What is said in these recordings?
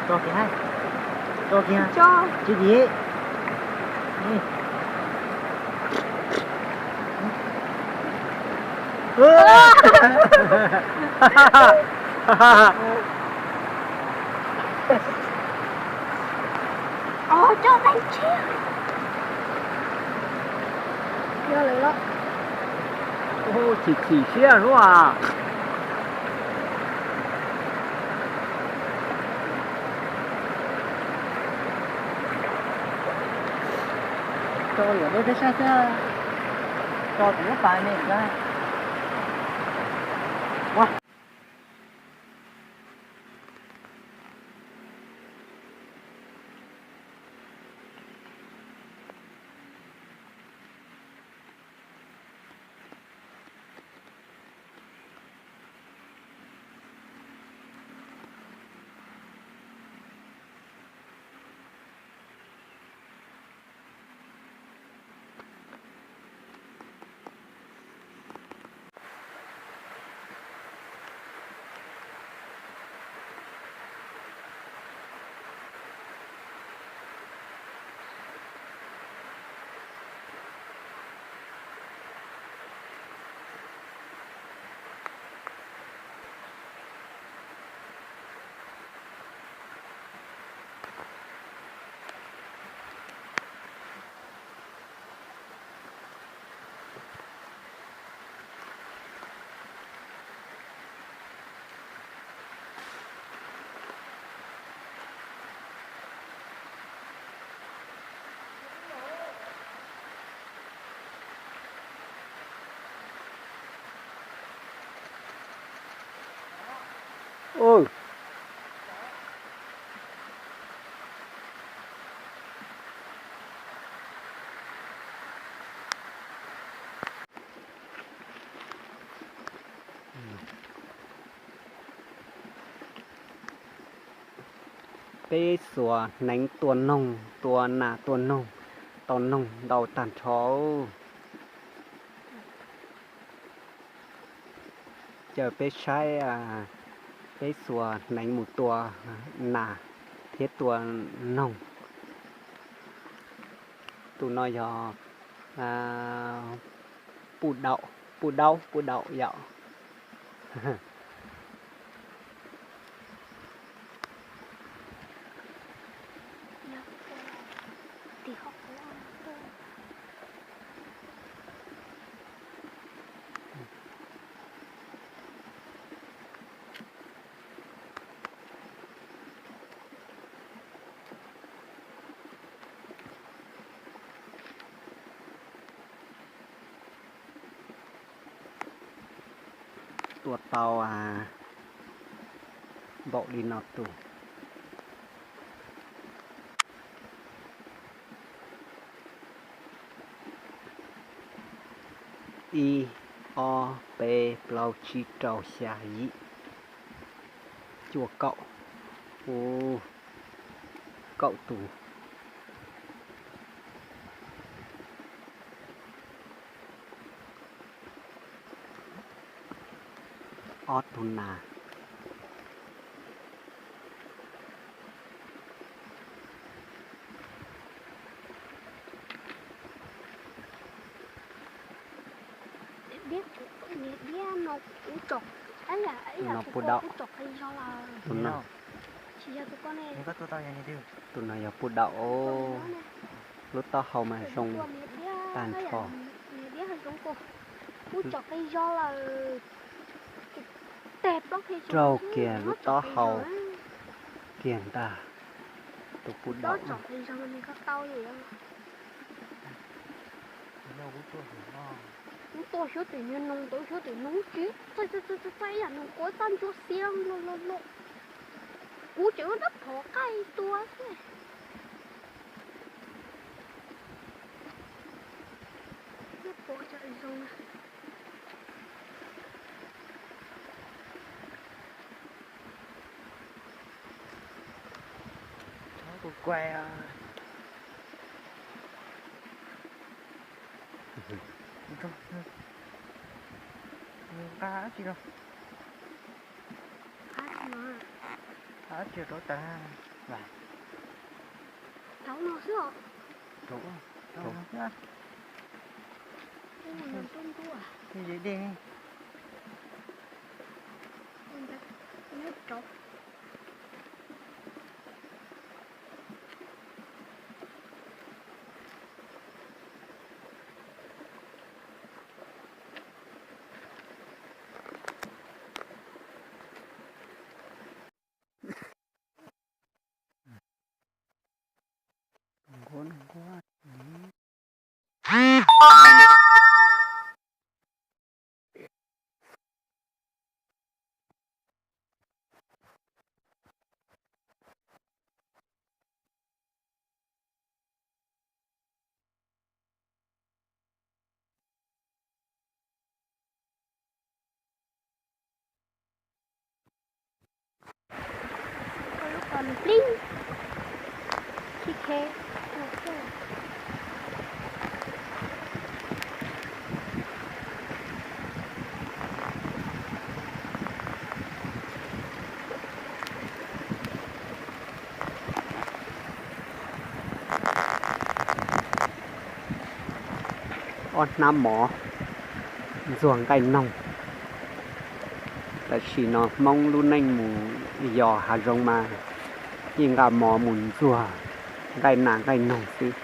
Tso kiag, tso kiag, tsis dim. Chim chim siab hlub as. Tso yuav lub peb sab xwb, tso tus lub pas me ntag. Peb xuas hneev tua noog, tua nas tua noog, tau noog ntau tag nrho. Caw peb saib, peb xuas hneev mus tua nas thiab tua noog. Tus no yog puj daum, puj daub, puj daum yom. Tua tau npaum li no tus. Ib, ob, peb, plaub, tsib, rau, xya, yim, cuaj, kaum. Ub, kaum tus. Ob tug nas. Tus no puj daum. Tus no yog puj daum. Lub taub hau mas zoo tag nrho. Raug kiag lub taub hau kiag ntag. Tus puj daum. Kuv tuaj xyuas tus niag noog ntawd, xyuas tus noog tsis txaij txaij txaij ib yam noog kuv tab ntsuab xiab loj loj loj. Kuv tseem ua dab phom qaij tua xwb. Pom zoo. Kuv kuaib nqa dab tsi los, nqa dab tsi rau tas. Thaum no xwb os. Thaum no xwb. Ua no nruab nruab. Tej dej. Nyob rau Lub ko nws plig. Khib kheb. Ob hnab mov ntxuag nqaij noog. Tam sim no Hmoob lub neej mus yos hav zoov mas yeej nqa mov mus ntxuag nqaij nas nqaij noog xwb.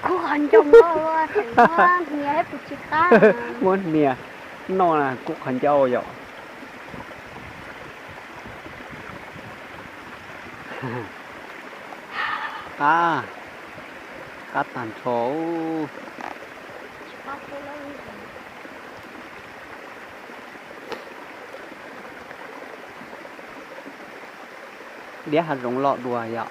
Kub qhov ncauj muab hnia thiab puas tsis qab. Muab hnia noj na kub qhov ncauj yom. Qab, qab tag nrho. Diab hav zoov loj dua yom.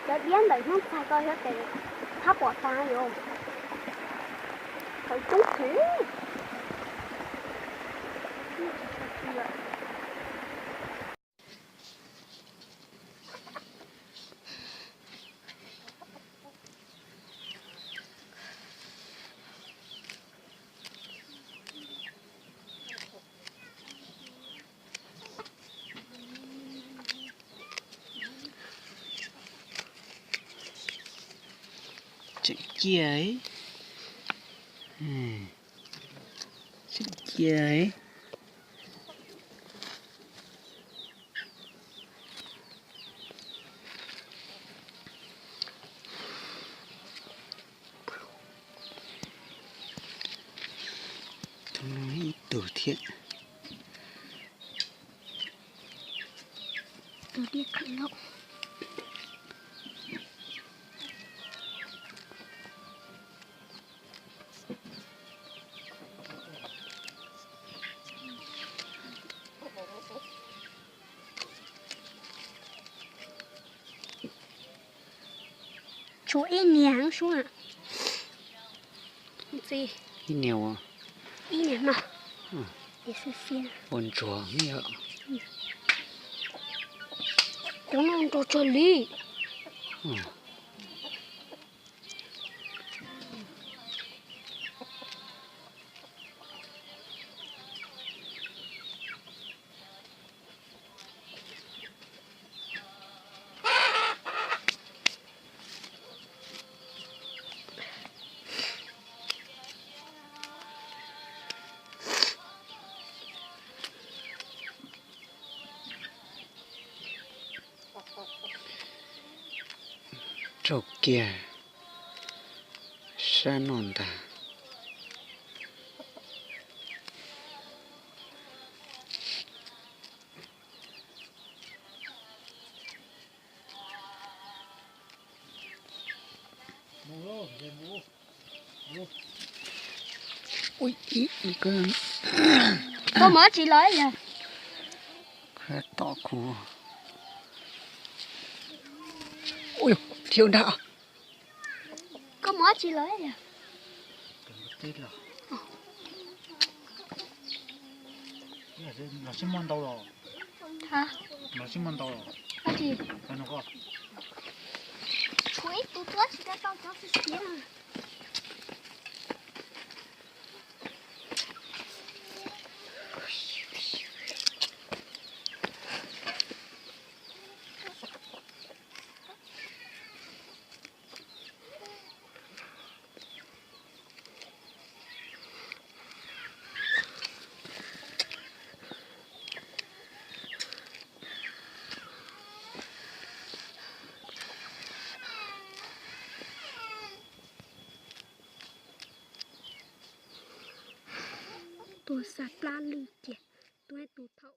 Cov diab ntawm hnub txag ko yog tes thab pom tas yom. Thaum coob heev. Tseem ciaj, tseem ciaj. Tus no ib tug thiab. Tus diab khawm loj. Tshuav ib niag sub. Ib niag ua, ib niag no. Ua ntsuag. Kuv no nrog tsag li. Raug kiag sab no ntag. Ui, ib, ib, koj mus dab tsi los yog? Tom kuv. Ui, dhia ua ntag. Koj mus dab tsi los yog? Los sib muag ntau los. Los sib muag ntau los. Dab tsi? Tshuav ib tug tuaj tsis tau cov txiv txiav. Tuag xa plab lwj kiag, tuag tus thaum